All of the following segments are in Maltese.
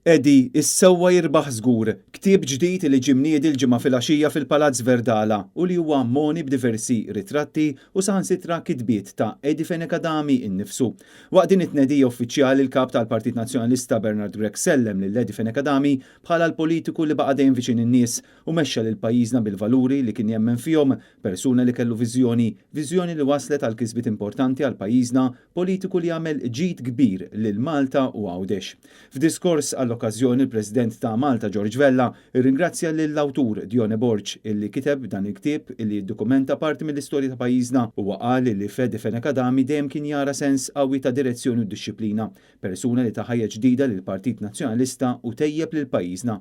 Eddie, is-sewwa jirbaħ żgur, ktieb ġdid li ġie mniedi l-Ġimgħa filgħaxija fil-Palazz Verdala u li huwa mogħni b'diversi ritratti u saħansitra kitbiet ta' Eddie Fenech Adami nnifsu. Waqt din it-tnedija uffiċjali l-Kap tal-Partit Nazzjonalista Bernard Grech sellem lil Eddie Fenech Adami bħala l-politiku li baqa' dejjem viċin in-nies u mexxa lil pajjiżna bil-valuri li kien jemmen fihom, persuna li kellu viżjoni, viżjoni li wasslet għal kisbiet importanti għal pajjiżna, politiku li għamel ġid kbir lil Malta u Għawdex. F'diskors għall-okkażjoni l-President ta' Malta George Vella rringrazzja lill-awtur Dione Borg illi kiteb dan il-ktieb illi jiddokumenta parti mill-istorja ta' pajjiżna. Huwa qal illi f'Eddie Fenech Adami dejjem kien jara sens qawwi ta' direzzjoni u dixxiplina, persuna li ta ħajja ġdida lill-Partit Nazzjonalista u tejjeb lil pajjiżna.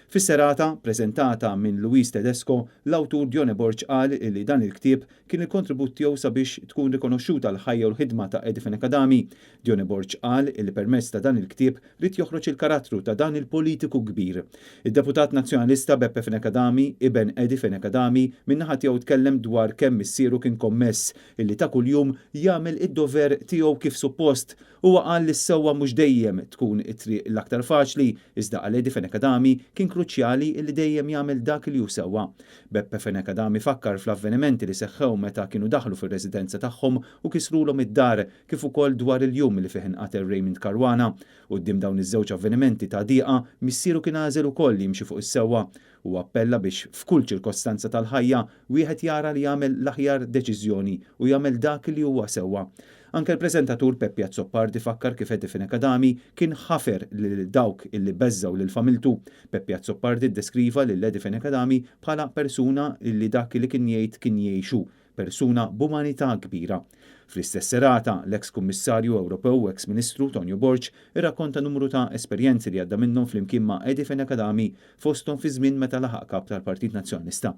Fis-serata, preżentata minn Louise Tedesco, l-awtur Dione Borg qal illi dan il-ktieb kien il-kontribut tiegħu sabiex tkun rikonoxxuta l-ħajja u l-ħidma ta' Eddie Fenech Adami. Dione Borg qal illi permezz ta' dan il-ktieb ried joħroġ il-karattru ta' dan il-politiku kbir. Id-deputat Nazzjonalista Beppe Fenech Adami, iben Eddie Fenech Adami, min-naħa tiegħu tkellem dwar kemm missieru kien kommess illi ta' kuljum jagħmel id-dover tiegħu kif suppost. Huwa qal li s-sewwa mhux dejjem tkun it-triq l-aktar faċli, iżda għal Eddie Fenech Adami kien kruċjali li dejjem jagħmel dak li hu sewwa. Beppe Fenech Adami fakkar fl-avvenimenti li seħħew meta kienu daħlu fir-residenza tagħhom u kisrulhom id-dar, kif ukoll dwar il-jum li fih inqatel Raymond Caruana. Quddiem dawn iż-żewġ avvenimenti ta' dieqa, missieru kien għażel ukoll li jimxi fuq is-sewwa. Huwa appella biex f'kull ċirkostanza tal-ħajja wieħed jara li jagħmel l-aħjar deċiżjoni u jagħmel dak li huwa sewwa. Anke l-preżentatur Peppi Azzopardi fakkar kif Eddie Fenech Adami kien ħafer lil dawk illi beżżgħu lil familtu. Peppi Azzopardi ddeskriva lil Eddie Fenech Adami bħala persuna illi dak li kien jgħid kien jgħixu, persuna b'umanità kbira. Fl-istess serata, l-eks Kummissarju Ewropew u eks Ministru Tonio Borg irrakkonta numru ta' esperjenzi li għadda minnhom flimkien ma' Eddie Fenech Adami fosthom fi żmien meta laħaq kap tal-Partit Nazzjonalista.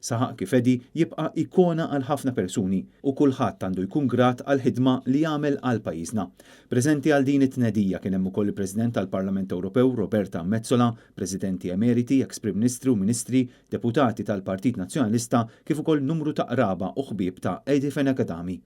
Saħaq kif Eddie jibqa' ikona għal ħafna persuni u kulħadd għandu jkun grat għall-ħidma li għamel għal pajjiżna. Preżenti għal din it-tnedija kien hemm ukoll il-President tal-Parlament Ewropew Roberta Metsola, Presidenti Emeriti, eks Prim Ministri u Ministri, deputati tal-Partit Nazzjonalista kif ukoll numru ta' qraba u ħbieb ta' Eddie Fenech Adami.